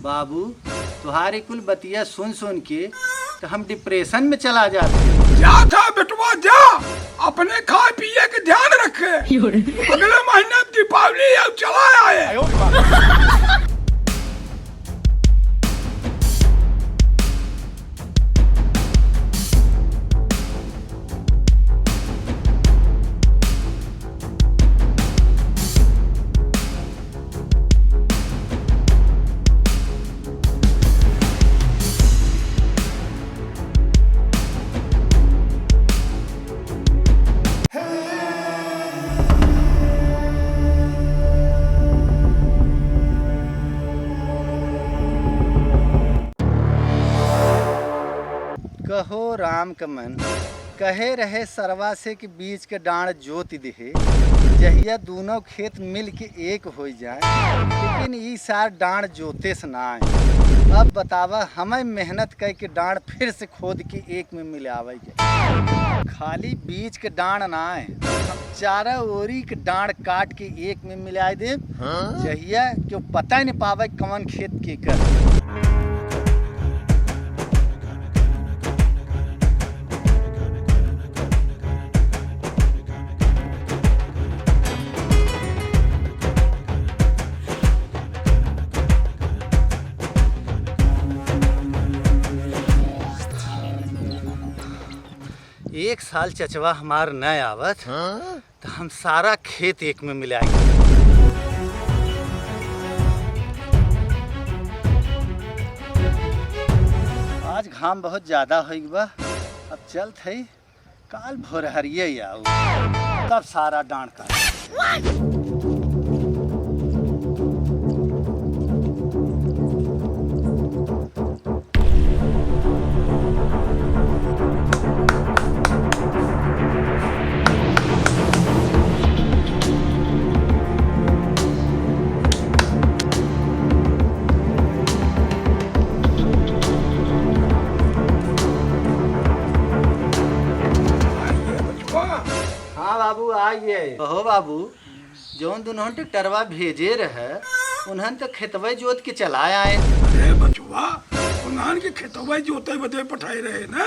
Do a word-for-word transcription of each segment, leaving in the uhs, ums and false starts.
बाबू, तुहारी कुल बतिया सुन सुन के तो हम डिप्रेशन में चला जाते। जा था बेटवा, जा, अपने खाए पिए के ध्यान रखे। अगले महीना दीपावली है, चला आए। कहो राम कमन, कहे रहे सरवा से कि बीच के डांड़ जोत दिहे, जहिया दूनों खेत मिल के एक होइ जाए, लेकिन ई सार डांड़ जोते से ना आए। अब बतावा, हमें मेहनत कइ के डांड़ फिर से खोद के एक में मिलावे के। खाली बीच के डांड़ ना आए, हम चारों ओरी के डांड़ काट के एक में मिलाए देब। हाँ? जहिया केहू पता ही नहीं पावे कवन खेत केकर। एक साल चचवा हमार न आवत, हाँ? तो हम सारा खेत एक में मिलाएंगे। आज घाम बहुत ज्यादा होइ गवा, अब चलत हई, काल भोरहरिये आऊ, तब सारा डांड़ काट। हाँ बाबू, आइए। कहो बाबू, जौन दुनहन ट्रैक्टरवा भेजे रहे, उन्हन तो खेतवे जोत के चला आए। अरे बचवा, उन्हन के खेतवे जोते बदे पठाए रहे ना,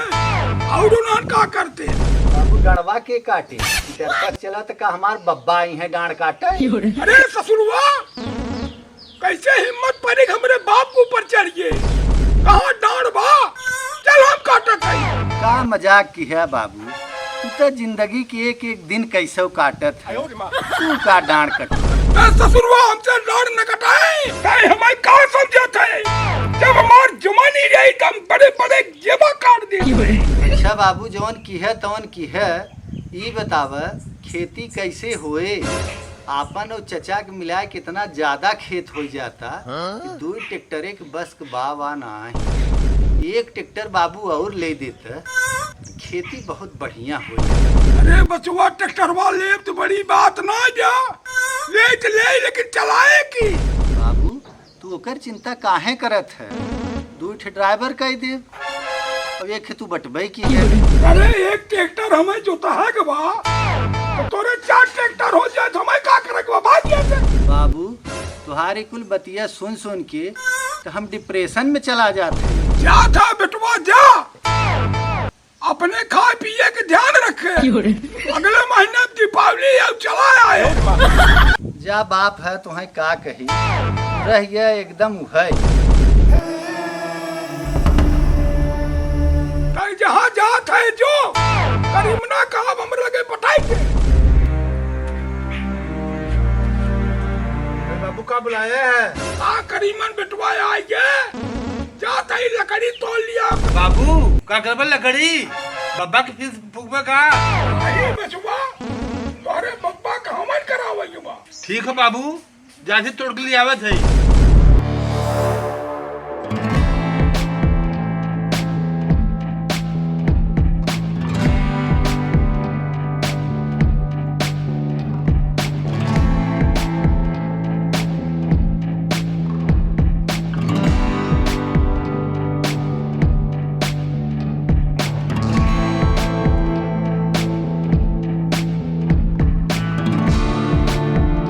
और उन्हन का करते? बाबू, डंड़वा के काटे? डंड़वा चला तो का हमार बब्बा आई हैं डांड़ काटे? अरे ससुरवा, कैसे हिम्मत पड़ी हमरे बाप के ऊपर चढ़िए? कहाँ डांड़ बा? चल हम काटत हई। का मजाक किहे बाबू, तू तो जिंदगी के एक एक दिन कैसे काटत है, तू का डांड़ कट। ए ससुरवा, हमसे डांड़ न कटाए, तै हमें का समझत है? जब हमार जवानी रही त हम बड़े बड़े जेबा काट दे। अच्छा बाबू, जौन किहे तौन किहे, ई बताव, खेती कैसे होए? आपन और चचा के मिलाए कितना ज्यादा खेत होइ जाता, हाँ? कि दुइ ट्रैक्टर एक बस के बा वा नाहीं। एक ट्रैक्टर बाबू और ले देत, खेती बहुत बढ़िया होइ जात। अरे बचवा, ट्रैक्टरवा लेब तो बड़ी बात ना जा, ले तो ले, लेकिन चलाए की? बाबू, तू ओकर चिंता काहे करत है? दुइ ठे ड्राइवर कइ देब, अब एक तू बटबे की है। अरे, एक ट्रैक्टर हमें जोतहा के बा, तो तोरे चार ट्रैक्टर होइ जाए, तो हमें का करे के बा? भाग यहाँ से। बाबू, तुहारी कुल बतिया सुन सुन के तो हम डिप्रेशन में चला जात है। जा था बेटवा, जा। अपने खाए पिए के ध्यान रखे। क्यों रे? अगले महीना दीपावली है, चला आए। जा बाप है, तुहें का कही, रह गया एकदम उहै। तै जहाँ जात है जो, करीमना का अब हमरे लगे पटाई के। अरे बाबू का बुलाया है? आ करीमन बेटवा आइए। जात हई लकड़ी तोड़ लिया। बाबू, का करबा लकड़ी? बब्बा के फीस फूकबा का? अरे बचवा, तोहरे बब्बा का हमन करावई बा। ठीक है बाबू, जाके तोड़ के ले आवत हई।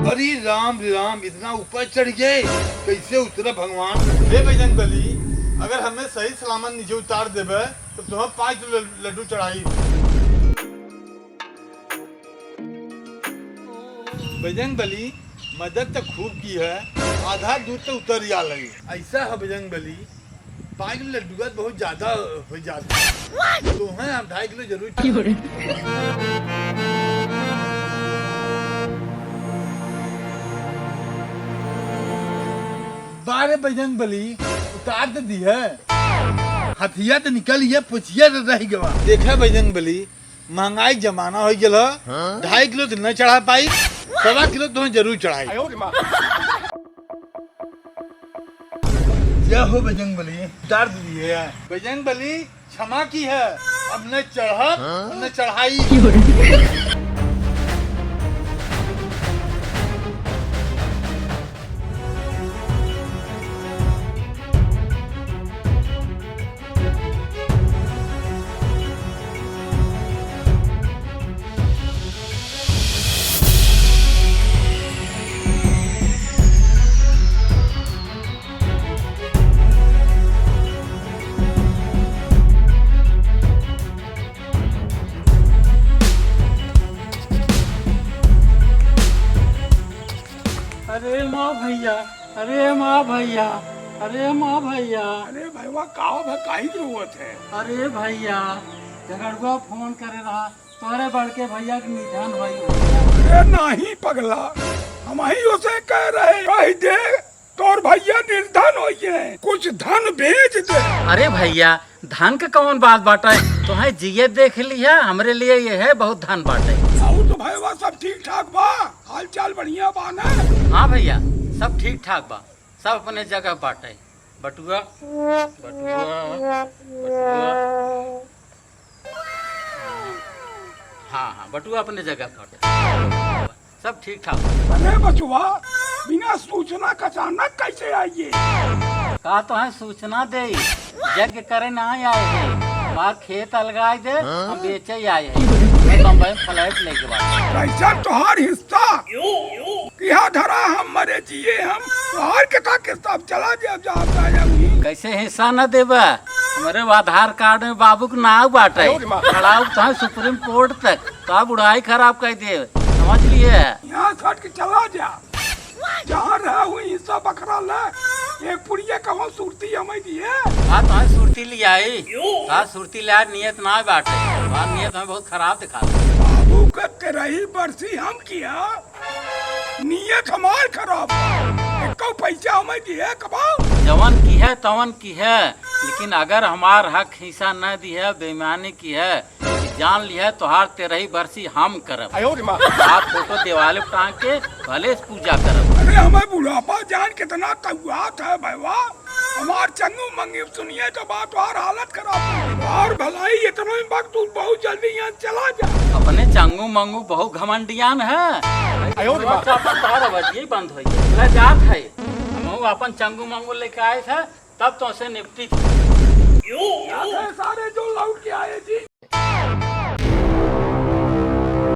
हरि राम राम। हम इतना ऊपर चढ़ गए, कैसे उतरे भगवान? हे बजरंग बली, अगर हमें सही सलामत नीचे उतार देबे, तो तुम्हें पाँच किलो लड्डू चढ़ाई। बजरंग बली, मदद तो खूब की है, आधा दूर तो उतर जा लगे। ऐसा है बजरंग बली, पाँच किलो लड्डुआ तो बहुत ज्यादा हो जाता है। तो हैं, हम ढाई किलो जरूर चढ़ाई। बारे बजरंग बली, उतार तो दी है। हथिया तो निकल गया, पुछिया तो रह गवा। देखा बजरंग बली, महंगाई जमाना हो गया, ढाई किलो तो न चढ़ा पाई, सवा किलो तो जरूर चढ़ाई। जय हो बजरंग बली, उतार दी है। बजरंग बली, क्षमा की है, अब न चढ़ब, न चढ़ाई। अरे माँ भैया, अरे माँ भैया, अरे माँ भैया। अरे भैया, का भा, काहे रोवत है? अरे भैया, झगड़ुआ फोन करे रहा, तोहरे बड़के भैया के निधन होई। अरे नहीं पगला, हमही उसे कह रहे, कह दे तोर भैया निर्धन होइए, कुछ धन भेज दे। अरे भैया, धन के कौन बात बाटे? तोहे जिए देख लिया, हमरे लिए ये है बहुत धन बाटे। और तो भैया सब ठीक ठाक बा, हाल चाल बढ़िया बा ना? हाँ भैया, सब ठीक ठाक बा, सब अपने जगह बाटे। बटुआ, बटुआ, बटुआ। हाँ, हाँ, बटुआ अपने जगह पर। सब ठीक ठाक। अरे बचवा, बिना सूचना के अचानक कैसे आइए? का तोहे सूचना दे? यज्ञ करे ना आए हैं। हमार खेत अलगाए दे, हम बेचे आए हैं। बम्बई में फ्लैट लेके बा। कैसा तोहार हिस्सा? किहा धरा हम मरे जिए हम, तोहार के का किस्सा, अब चला दे, अब जहाँ से आया हुई। कैसे हिस्सा न देबा? हमरे आधार कार्ड में बाबू के नाव बाटे। अरे माँ। खड़ाऊ तोहे सुप्रीम कोर्ट तक, का बुढ़ाई खराब कर दे, समझ लिए? यहाँ से हट के चला जा, जहाँ रहा हुई हिस्सा बखरा ले, एक पुड़िया कहो सुरती हमें दिए। हाँ, तोहे सुरती ले आई, का सुरती ले आई, नियत ना बाटे, बात नियत हमें बहुत खराब दिखा। बाबू के तेरही बरसी हम किया, नियत हमार खराब बा। एको पैसा हमें दिहे कबो। जवन की है, तवन की है, लेकिन अगर हमार हक हिस्सा न दिहे, बेईमानी की है, कि जान लिहे तोहार तेरही बरसी हम करब। आयो रे माँ। आप फोटो देवाले पे टांग के भले से पूजा करब। अरे हमें बुढ़ापा जान कितना कौआत है भैया। हमार चंगू मंगू सुनिए तो बात और हालत खराब हो गई। और भलाई इतना ही वक्त, तू बहुत जल्दी यहाँ चला जा। अपने चंगू मंगू बहुत घमंडियान है। आयो रे बाप। अपन तोहर आवाज यही बंद हो गई। ले जात है। हम अपन चंगू मंगू लेके आए थे, तब तो से निपटी थी। जात है सारे जो लौट के आए जी।